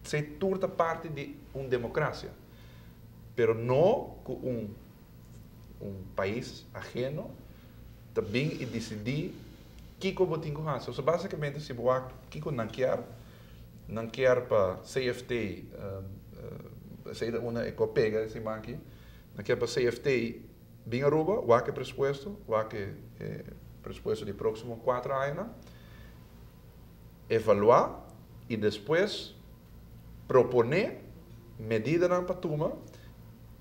Esey tur ta parti di un democracia. Pero no cu un pais ajeno ta bin y dicidi kico bo tin cu haci. So basicamente si bo wak kico nan kier, nan kier pa CFT, esey ta una e cu a pega e siman aki, nan kier pa CFT bin Aruba, wak e presupuesto, wak e presupuesto di proximo 4 añanan, evalua y despues propone medidanan pa tuma.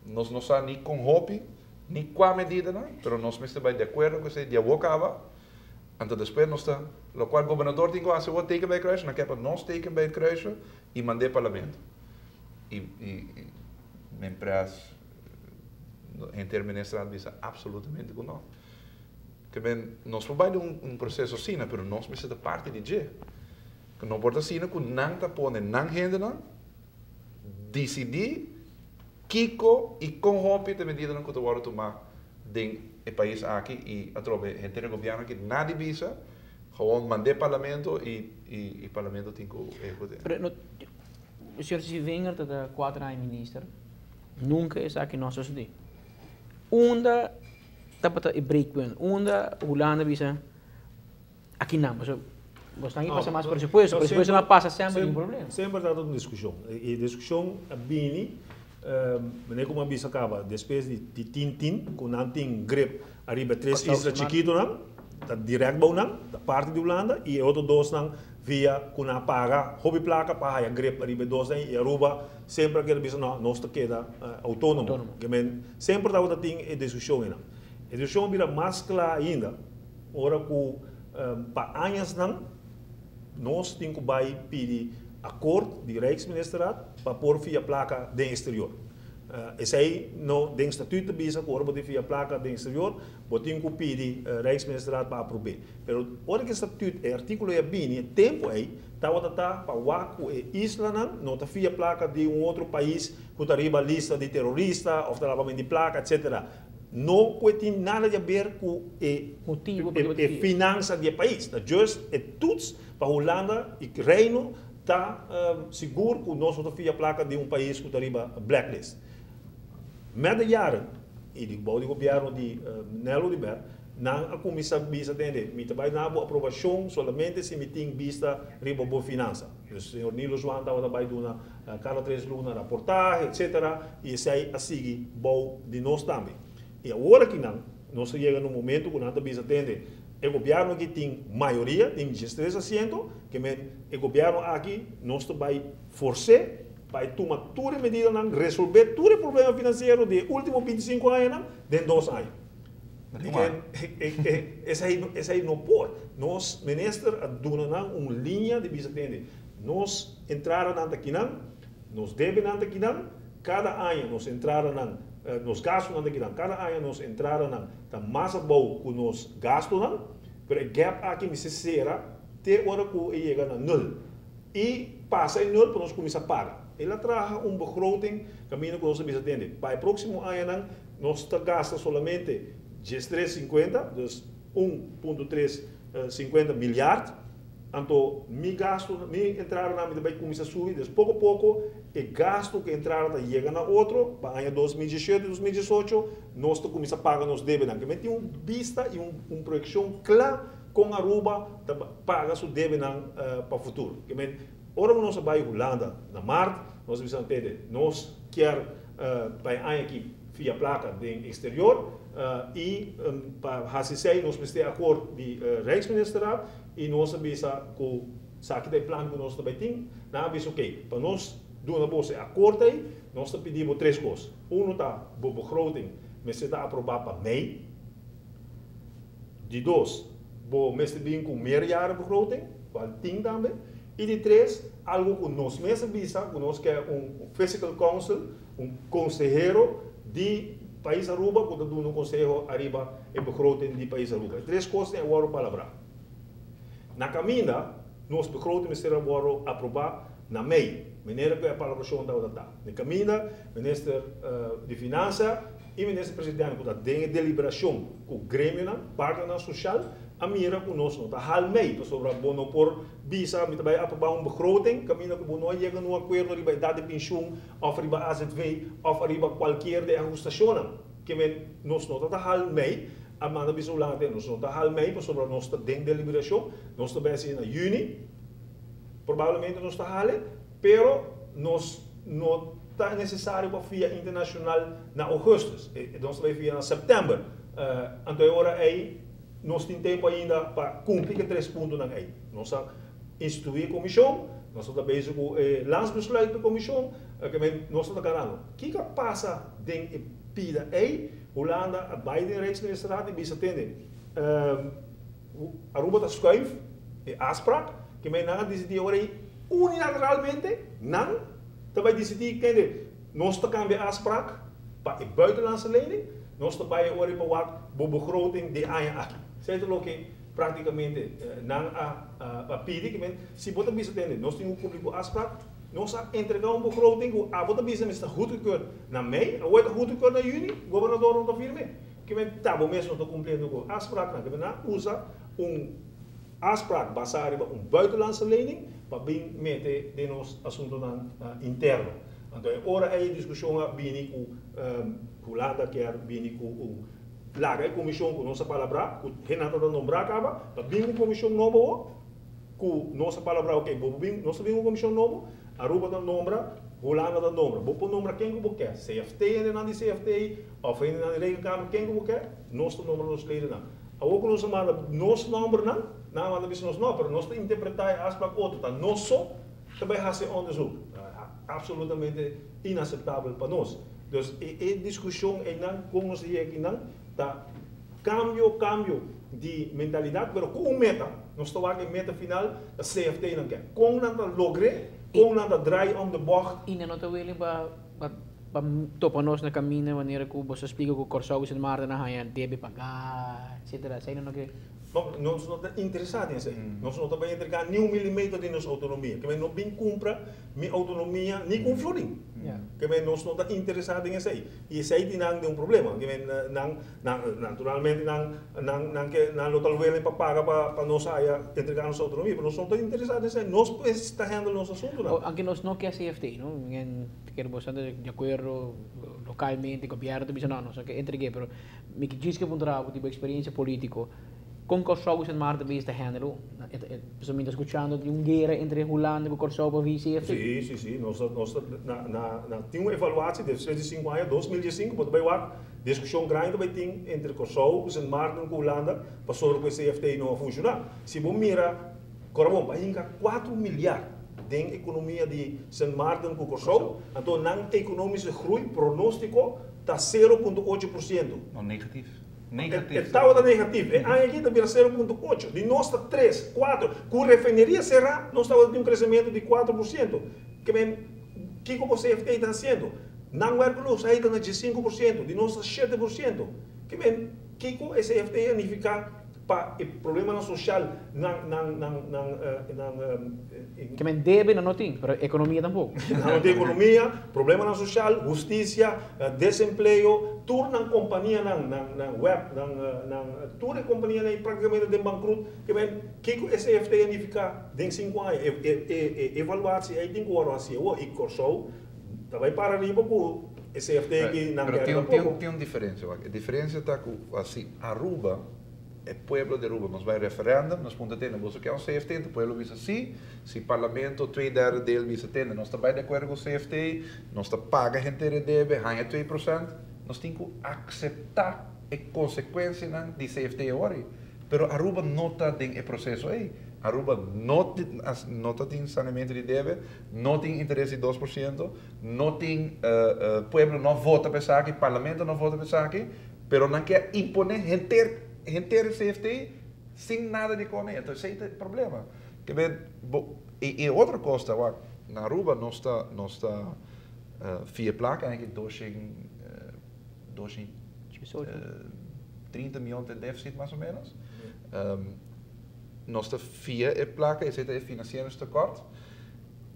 Nos no sa ni con hopi, ni cua medidanan, pero nos mester bay di acuerdo cu esey di awo caba. Anto despues nos ta, locual gobernador tin cu haci awor, teken bij het kruisje, nan kier pa nos teken bij het kruisje y mand'e parlamento. Y men pres, henter minister a bisa absolutamente cu no. Ke men, nos por bay den un proceso asina, pero nos mester ta parti di dje. Cu no por ta asina cu nan ta pone nan hendenan dicidi kico y con hopi ta medidanan cu ta wordo tuma den e pais aki y atrobe henter e gobierno aki nadi bisa, gewoon mand'e parlamento y parlamento tin cu ehecuta. Pero no, señor Sievinger ta ta 4 aña minister, nunca esaki no a sucedi. Unda tabata e breakpunt? Unda Hulanda bisa aki nan? Pasobra bo esnan aki pasa mas presupuesto, presupuesto no a pasa semper tin problema. Semper tabata un discusion. E discusion a bini, manera como a bisa caba, despues di tin tin, cu nan tin grip ariba e tres isla chikitonan, ta direct bou nan, ta parti di Hulanda, y e otro dosnan via cu nan a paga hopi placa pa haya grip ariba e dosnan, y Aruba semper a keda bisa no, nos ta keda autonomo. Ke men semper tabata tin e discusion einan. E discusion a bira mas cla ainda ora cu pa añasnan nos tin cu bay pidi acord di Rijksministerraad pa por fia placa den exterior. Esey no den statuut ta bisa cu ora bo tin fia placa den exterior bo tin cu pidi Rijksministerraad pa aprobe. Pero ora cu e statuut, e articulo ey a bini, e tempo ey tabata ta pa wak cu e islanan no ta fia placa di un otro pais cu ta riba lista di terorista of ta labamento di placa etcetera. No cu e tin nada di haber cu e Motibo pa e finansa di e pais. Ta just e toets pa Hulanda y Reino ta sigur cu nos no ta fia placa di un pais cu ta riba blacklist. Met de jaren y di bou di gobierno di Nel Oduber nan a cuminsa bisa tende mi ta bay na bo aprobacion solamente si mi tin bista riba bo finansa. Dus señor Nilo Zwaan tabata bay duna cada 3 luna raportahe etcetera y esey a sigui bou di nos tambe. Y awor aki nan nos a yega na un momento cu nan ta bisa tende e gobierno aki tin mayoria, tin 13 asiento, ke men e gobierno aki nos ta bay forse pa e tuma tur e medidanan, resolve tur e problema financiero di e ultimo 25 añanan den 2 aña. Esey no por. Nos minister a duna nan un linea di bisa tende, nos entradanan ta kinan, nos debenan ta kinan, cada aña nos entradanan, nos gastonan ta kinan, cada aña nos entradanan ta mas abou cu nos gastonan, pero e gap aki mester cera te ora cu e yega na nul. Y pasa e nul pa nos cuminsa paga. El a traha un begroting caminda cu nos a bisa tende, pa e proximo añanan nos ta gasta solamente 13,50, dus 1.350 miljard. Anto mi gasto, mi entradanan mi ta bay cuminsa subi, dus poco poco e gasto cu e entrada ta yega na otro, pa aña 2017, 2018 nos ta cuminsa paga nos debenan. Ke men tin un bista y un proyeccion cla con Aruba ta paga su debenan pa futuro. Ke men ora cu nos a bay Hulanda na maart, nos a bisa nan tende, nos kier pa e aña aki fia placa den exterior y pa haci esey nos mester acord di Rijksministerraad y nos a bisa cu esaki ta e plan cu nos ta bay tin. Nan a bisa ok, pa nos duna boso e acord ey, nos ta pidi bo tres cos. Uno ta bo begroting mester ta aproba pa mei. Di dos, bo mester bin cu meerjarenbegroting, cual tin tambe. Y di tres, algo cu nos mes a bisa, cu nos ke un fiscal council, un consehero di pais Aruba cu ta duna un conseho ariba e begroting di pais Aruba. E tres cosnan e worde palabrá. Na caminda, nos begroting mester a worde aprobá na mei, manera cu e palabracion tabata ta. Na caminda, minister di Finansa y minister presidente cu ta den e deliberacion cu gremionan, partnernan social, a mira ku nos no ta hal mei, pasobra bo no por bisa mi ta bai aprobá un begroting kaminda ku bo no a yega na un akuerdo riba edat di penshun òf riba azv òf riba kualkier di e ahustashonnan. Ke men nos no ta ta hal mei, a manda bisa Hulanda te nos no ta hal mei pasobra nos ta den deliberashon, nos ta bai hasi na yüni, probablemente nos ta hale, pero nos no ta nesesario pa fia internashonal na ougùstùs, nos ta bai fia na sèptèmber. Anto e ora ei nos tin tempu ainda pa kumpli ku e tres puntonan ei. Nos a instituí e komishon, nos ta bezig ku e landsbesluit pa e komishon, nos ta ganando. Kiko a pasa den e pida ei? Hulanda a bai den Rijksministerraad i bisa, Tende, Aruba ta schuif e afspraak, ke men nan a disidí ora ei unilateralmente, nan ta bai disidí, tende, nos ta kambia e afspraak pa e buitenlandse lening, nos ta bai e ora ei pa wak bo begroting di e aña aki. Esei ta loke praktikamente nan a pidi, ke men si bo ta bisa, tende, nos tin ku kumpli ku afspraak, nos a entregá un begroting ku abo ta bisa mester goedgekeurd na mei, awor e ta goedgekeurd na yüni, gobernador no ta firm'é. Ke men ta bo mes no ta kumpliendo ku afspraaknan. Ke men a usa un afspraak basá riba un buitenlandse lening pa bin mete den nos asuntunan interno. Anto e ora ei e diskushon a bini ku Hulanda kier bini ku un laga e komishon ku nos a palabrá, ku hendenan tabata nombrá kaba, pa bin un komishon nobo awor. Ku nos a palabrá ok bo bin nos ta bin un komishon nobo, Aruba ta nombra, Hulanda ta nombra. Bo por nombra ken ku bo ke, CFT hendenan di CFT òf hendenan di Rekenkamer, ken ku bo ke, nos ta nombra nos ledennan. Awor ku nos a manda nos nòmbernan, nan a manda bisa nos no, pero nos ta interpretá e afspraak otro, ta nos so ta bai hasi e onderzoek. Absolutamente inaseptabel pa nos. Dus e e diskushon einan kon nos a yega akinan ta Kambio, kambio di mentalidat, pero ku un meta. Nos ta wak e meta final ta CFT nan ke. Kon nan ta logr'é, kon nan ta draai om de bocht. I nan no ta willing pa pa pa topa nos na kaminda manera ku boso a splika ku Kòrsou ku Sint Maarten a haña debe pagá, etsetera. Esei nan no ke. No, nos no ta interesá den esei. Nos no ta bai entregá ni un milimeter di nos outonomia. Ke men no bin kumpra mi outonomia ni ku un florin. Ke men nos no ta interesá den esei. I esei tin nan den un problema. Ke men nan Nan, naturalmente nan, nan, nan ke, nan lo ta willing pa paga pa, pa nos haya entrega nos autonomia, pero nos no ta interesa den esei. Nos pues ta handle nos asuntunan. O, aunke nos no ke CFT, no? Men kere bo esnan di akuerdo lokalmente, gobierno ta bisa no, nos no ke entreg'é, pero mi ke djis ke puntra bo di bo eksperiencia politiko, kon Kòrsou ku Sint Maarten bezig ta handle? Pasobra mi ta skuchando di un guera entre Hulanda ku Kòrsou pa vi CFT. Sí, sí, sí. Nos ta, nos ta, na, na, na tin un evaluatie despues di sinku aña, 2015, bo ta bai wak Diskushon grandi ta bai tin entre Kòrsou ku Sint Maarten ku Hulanda pasobra ku e CFT no a funshoná. Si bo mira, kòrda bon, pa hinka kuatro milyar den ekonomia di Sint Maarten ku Kòrsou, anto nan ekonomische groei pronóstiko ta 0.8%. No, negatif. Negatif. E tabata negatif. E aña aki ta bira 0.8. Di nos ta tres, kuatro. Ku refineria será, nos tabata tin un kresementu di 4%. Ke men, kiko bo CFT ta hasiendo? Nan werkloosheid ta na 15%, di nos ta 7%. Ke men, kiko e CFT a nifiká pa e problemanan sosial nan nan nan nan nan Ke men debe nan no tin, pero ekonomia tampoko. Nan no tin ekonomia, problemanan sosial, hustisia, desempleo, tur nan kompanianan, nan nan web, nan nan tur e kompanianan ei praktikamente den bankrut. Ke men, kiko e CFT a nifiká den sinku aña? E e e evaluatie ei tin ku wòrdu hasi awor i Kòrsou Ta bai para riba ku e CFT ki nan Pero kere tin, tampoco. tin un diferencia, wak. E diferencia ta ku si Aruba, e pueblo di Aruba, nos bai referendum, nos puntra tende, boso ke un CFT? Enton pueblo bisa si. Si parlamento twee derde deel bisa tende, nos ta bai di akuerdo ku CFT, nos ta paga henter e debe, haña 2%, nos tin ku akseptá e konsekuensianan di CFT awor. Pero Aruba no ta den e proseso ei. Aruba no no ta tin saneamento di debe, no tin interes di 2%, no tin pueblo no vota pa esaki, parlamento no vota pa esaki, pero nan ke impone henter henter e CFT sin nada di kome. Enton esei ta e problema. Ke men bo i e otro kos ta wak, na Aruba nos ta nos ta fia plaka aki doshen doshen 30 mion ta e deficit mas o menos. Nos ta fia e plaka, esei ta e financieringstekort.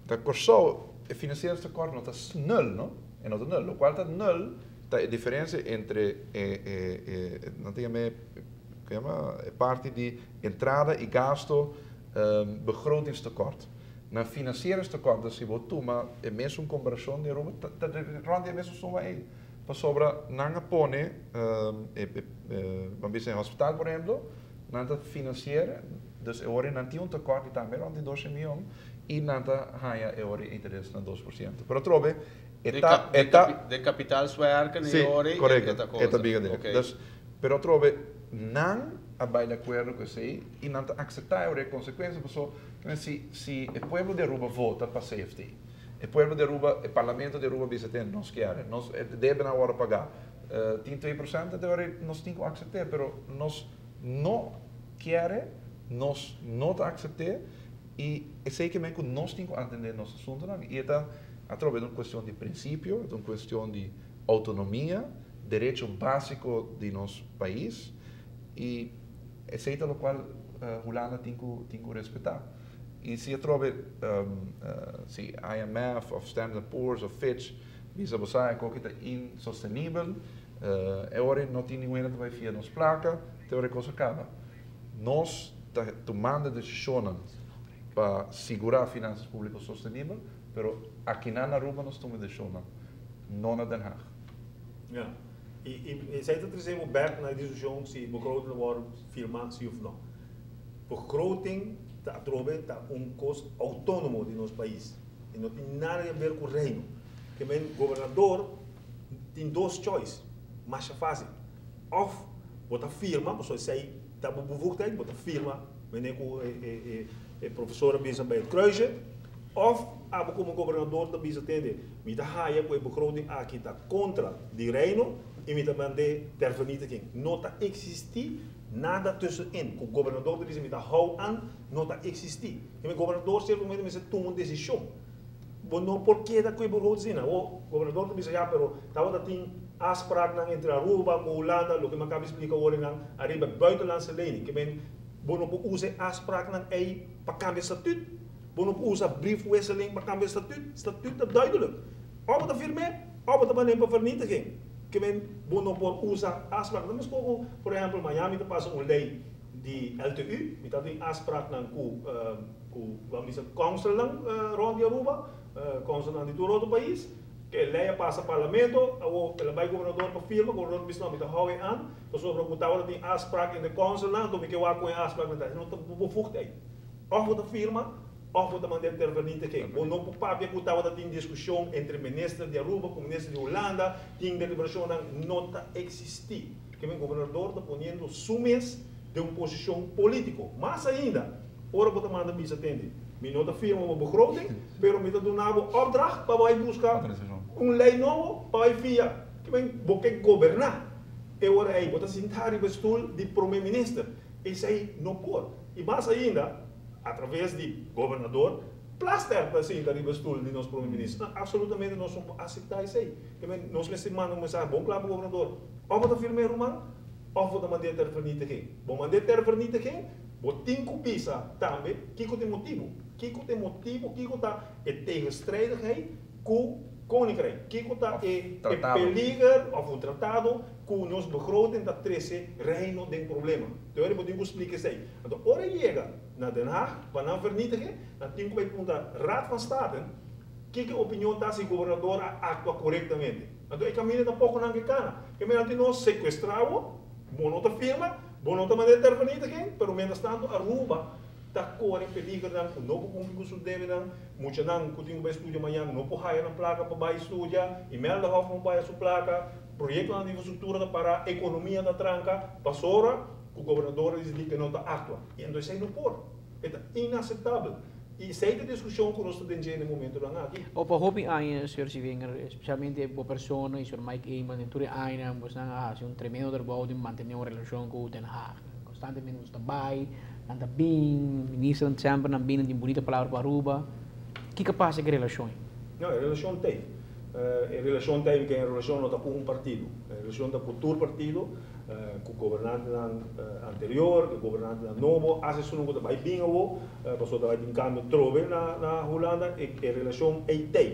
Ta Kòrsou e financieringstekort no ta nul, no? E no ta nul. Lokual ta nul ta e diferensia entre e, e, e, nan ta yama e yama, parti di entrada y gasto, begrotingstekort. Na financieringstekort, si bo tuma e mesun comparacion di Aruba, ta rond e mesun suma ey. Pasobra nan a pone, ban bisa hospital, por ehempel, nan ta financiera, dus e ora nan tin un tekort di tambe rond di 12 miyon y nan ta haya e ora interes na 2%. Pero trobe, eta, eta, De kapitaalswerken Si, ori, correcto. Eta Eta biga de. Ok. Dus, pero trobe, nan a bay di acuerdo cu esey y nan ta acepta e consecuencia, paso, si e pueblo di Aruba vota pa CFT, e pueblo di Aruba, e parlamento di Aruba bisa tin, nos kier, nos debe awor paga. Tin 2%, anto nos tin cu acepta, pero nos no kier, nos no ta acepta y esey kiermen cu nos tin cu atende nos asunto. Y ta atrobe un cuestion di principio, ta un cuestion di autonomia, derecho basico di nos pais y esey ta locual Hulanda tin cu respeta. Y si atrobe si IMF of Standard Poor's of Fitch bisa bo cu ta insostenibel, e ora no tin ningun hende bay fia nos placa, te ora cos a caba. Nos ta tumando decision pa sigura finanzas publico sostenibel, pero aki na Aruba nos ta tuma decision, no na Den Haag. Ja. Y esey ta trece back na discusion si begroting wordt firma si of no. Begroting ta atrobe ta un cos autonomo di nos pais. Y no tin nada di haber cu reino. Kiermen gobernador tin dos choice, mas facil. Of bo ta firma, bo esey ta bevoegdheid, bo ta firma, wanneer cu e professor bisa bij het kruisje, of abo como gobernador ta bisa tende, mi ta haya cu e begroting aki ta contra di reino y mi ta mande ter vernietiging. No ta existi nada tussenin. E gobernador ta bisa mi ta hou aan, no ta existi. Y e gobernador simplemente mester tuma un decision. Bo no por keda cu e begroting. O gobernador ta bisa ja, pero tabata tin afspraak entre Aruba cu Hulanda, loke mi a caba di splica awor nan ariba buitenlandse lening. Kiermen bo no por usa afspraak ey pa cambia statuut. Bo no por usa briefwisseling pa cambia statuut. Statuut ta duidelijk. Of ta firma, of ta pa vernietiging. Kiermen bo no por usa afspraak. Dan mescos, por ehempel, Miami ta pasa un ley di LTU, mi ta tin afspraak nan cu ban bisa council nan rond di Aruba, council nan di tur otro pais, cu e ley pasa parlamento, of el a bay gobernador pa firma, gobernador bisa no, mi ta hou aan, pasobra cu tabata tin afspraak in de council nan, anto mi kier wak cu afspraak nan, no ta bevoegdheid. Of bo ta firma, of bo ta manda ter vernietiging. Bo no por papia cu tabata tin discusion entre minister di Aruba cu minister di Hulanda, tin deliberacion nan no ta existi. Kiermen gobernador ta poniendo su mes den un posicion politico. Mas ainda, ora bo ta manda bisa tende. Mi no ta firma un begroting, pero mi ta duna bo opdracht pa bay busca un ley nobo pa bay fia. Kiermen bo kier goberna. E ora ey, bo ta sinta riba stoel di prome minister. Esey no por. Y mas ainda, atraves di gobernador, Plasterk ta sinta riba stoel di nos prome minister. No, absolutamente nos no por acepta esey. Kiermen nos mester manda un mensahe bon cla pa gobernador. Of bo ta firma, ruman, of bo ta manda ter vernietiging. Bo manda ter vernietiging, bo tin cu bisa tambe, kico ta e motibo. Kico ta e motibo, kico ta e tegenstrijdigheid cu Koninkrijk. Kico ta e Tratado. Peliger of un tratado cu nos begroting ta trece reino den problema. Anto, bo tin cu splica esey. Anto, ora yega na Den Haag, pa nan vernietigen, dan tin cu puntra Raad van State, kico opinion ta si gobernador a actua corectamente. Anto, e caminda tampoco nan ke cana. Kiermen nos secuestra bo, bo no ta firma, bo no ta manda ter vernietiging, pero mientras tanto Aruba ta core peliger nan no por cumpli cu su debe nan, mucha nan cu tin cu bay studia mañan no por haya nan placa pa bay studia, Imelda Hof no haya su placa, proyecto di infrastructura ta para, economia ta tranca, pasobra e gobernador a dicidi cu no ta actua. Y anto esey no por. Ta inaceptabel. Y esey ta e discusion cu nos ta den na e momento nan aki. Op hopi aña, señor Sievinger, especialmente bo persona y señor Mike Eman, en tur aña, boso a haci un tremendo trabou di mantene un relacion cu Den Haag. Constantemente boso ta bay, nan ta bin, minister semper nan bin, tin bunita palabra pa Aruba. Kico a pasa cu e relacion? No, e relacion tin. E relacion tin cu e relacion no ta cu un partido. E relacion ta cu tur partido, cu gobernante anterior, cu gobernante nobo, asina no ta bay bin awo, pasobra bay tin cambio trobe na Hulanda, e relacion ey tin.